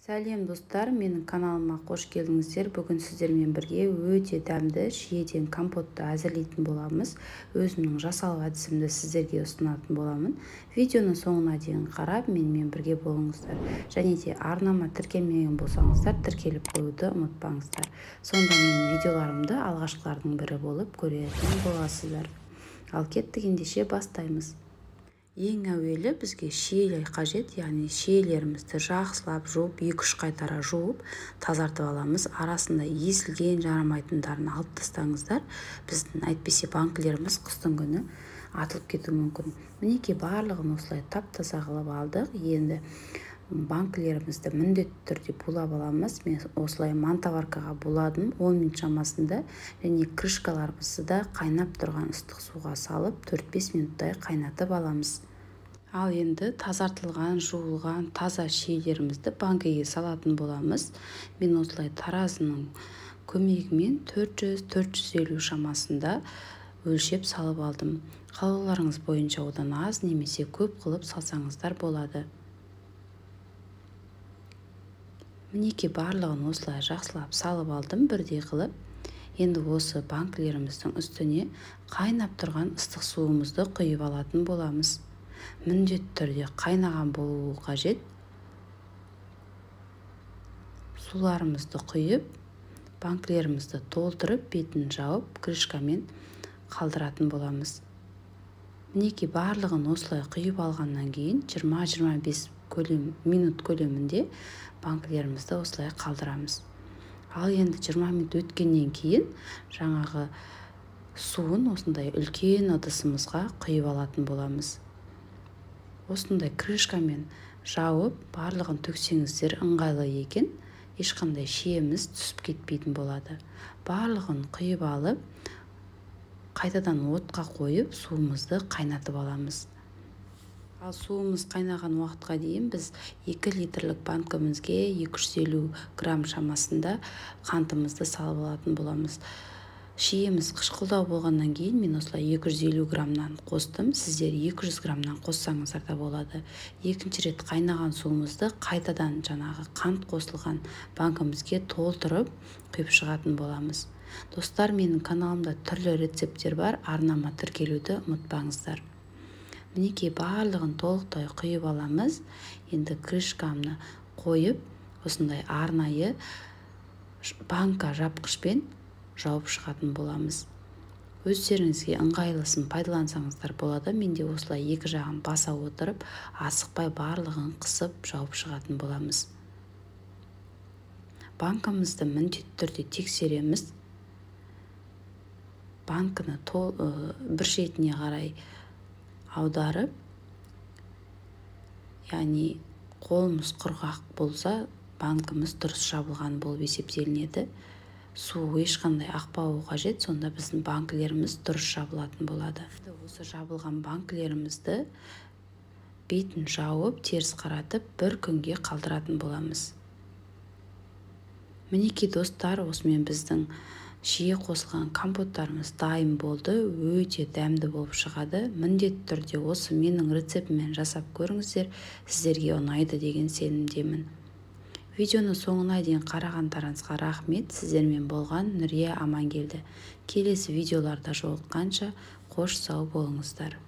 Сәлем достар, менің каналыма қош келдіңіздер. Бүгін сіздермен бірге өте дәмді шиеден компотты әзірлейтін боламыз. Өзімнің жасалу әдісімді сіздерге ұсынатын боламын. Видеоны соңына дейін қарап, менімен бірге болыңыздар. Және де арнама тіркелмеген болсаңыздар, тіркеліп қоюды ұмытпаңыздар. Сонда менің видеоларымды алғашқылардың бірі болып көретін боласыздар. Ал кеттік ендеше, бастаймыз. Ең әуелі бізге шиелер қажет, яғни шиелерімізді жақсылап жуып, 2-3 қайтара жуып, тазартып аламыз. Арасында езілген, жарамайтындарын алып тастаңыздар. Біздің әйтпесе банкілеріміз қыстың күні атылып кетуі мүмкін. Мінекей, барлығын осылай тап-таза қылып алдық. Енді банкілерімізді міндетті түрде булап аламыз. Мен осылай мантоваркаға буладым 10 минут шамасында, және крышкаларымызды да қайнап тұрған ыстық суға салып 4-5 минуттай қайнатып аламыз. Ал енді тазартылған, жуылған таза шиелерімізді банкіге салатын боламыз. Мен осылай таразының көмегімен 400-450 шамасында өлшеп салып алдым. Қалауларыңыз бойынша одан аз немесе көп қылып салсаңыздар болады. Мінекей, барлығын осылай жақсылап салып алдым бірдей қылып. Енді осы банкілеріміздің үстіне қайнап тұрған ыстық суымызды құйып алатын боламыз. Міндетті түрде қайнаған болуы қажет. Суларымызды құйып, банкілерімізді толтырып, бетін жауып, крышкамен қалдыратын боламыз. Мінекей, барлығын осылай құйып алғаннан кейін 20-25 минут көлемінде банкілерімізді осылай қалдырамыз. Ал енді 20 минут өткеннен кейін жаңағы суын осындай үлкен ыдысымызға құйып алатын боламыз. Осындай крышкамен жауып, барлығын төксеңіздер ыңғайлы екен, ешқандай шиеміз түсіп кетпейтін болады. Барлығын құйып алып, қайтадан отқа қойып, суымызды қайнатып аламыз. Ал суымыз қайнаған уақытқа дейін біз 2 литрлік банкімізге 250 грамм шамасында қантымызды салып алатын боламыз. Шиеміз қышқылдау болғаннан кейін мен осылай 250 граммнан қостым. Сіздер 200 граммнан қоссаңыздар да болады. Екінші рет қайнаған суымызды қайтадан жаңағы қант қосылған банкімізге толтырып құйып шығатын боламыз. Достар, менің каналымда түрлі рецепттер бар, арнама тіркелуді ұмытпаңыздар. Мінекей, барлығын толықтай құйып аламыз. Енді крышкамны қойып, осындай арнайы банка жапқышпен жауып шығатын боламыз. Өздеріңізге ыңғайлысын пайдалансаңыздар болады. Менде осылай екі жағын баса отырып, асықпай барлығын қысып жауып шығатын боламыз. Банкамызды міндетті түрде тексереміз. Банканы бір шетіне қарай аударып, яғни қолымыз құрғақ болса, банкіміз дұрыс жабылған болып есептелінеді. Су ешқандай ақпауы қажет, сонда біздің банкілеріміз дұрыс жабылатын болады. Осы жабылған банкілерімізді бетін жауып, теріс қаратып, бір күнге қалдыратын боламыз. Мінекей достар, осымен біздің шие қосылған компоттарымыз дайын болды. Өте дәмді болып шығады. Міндетті түрде осы менің рецептіммен жасап көріңіздер, сіздерге ұнайды деген сенімдемін. Видеоны соңына дейін қарағандарыңызға рахмет. Сіздермен болған Нүрия Амангелді. Келесі видеоларда жолыққанша қош сау болыңыздар.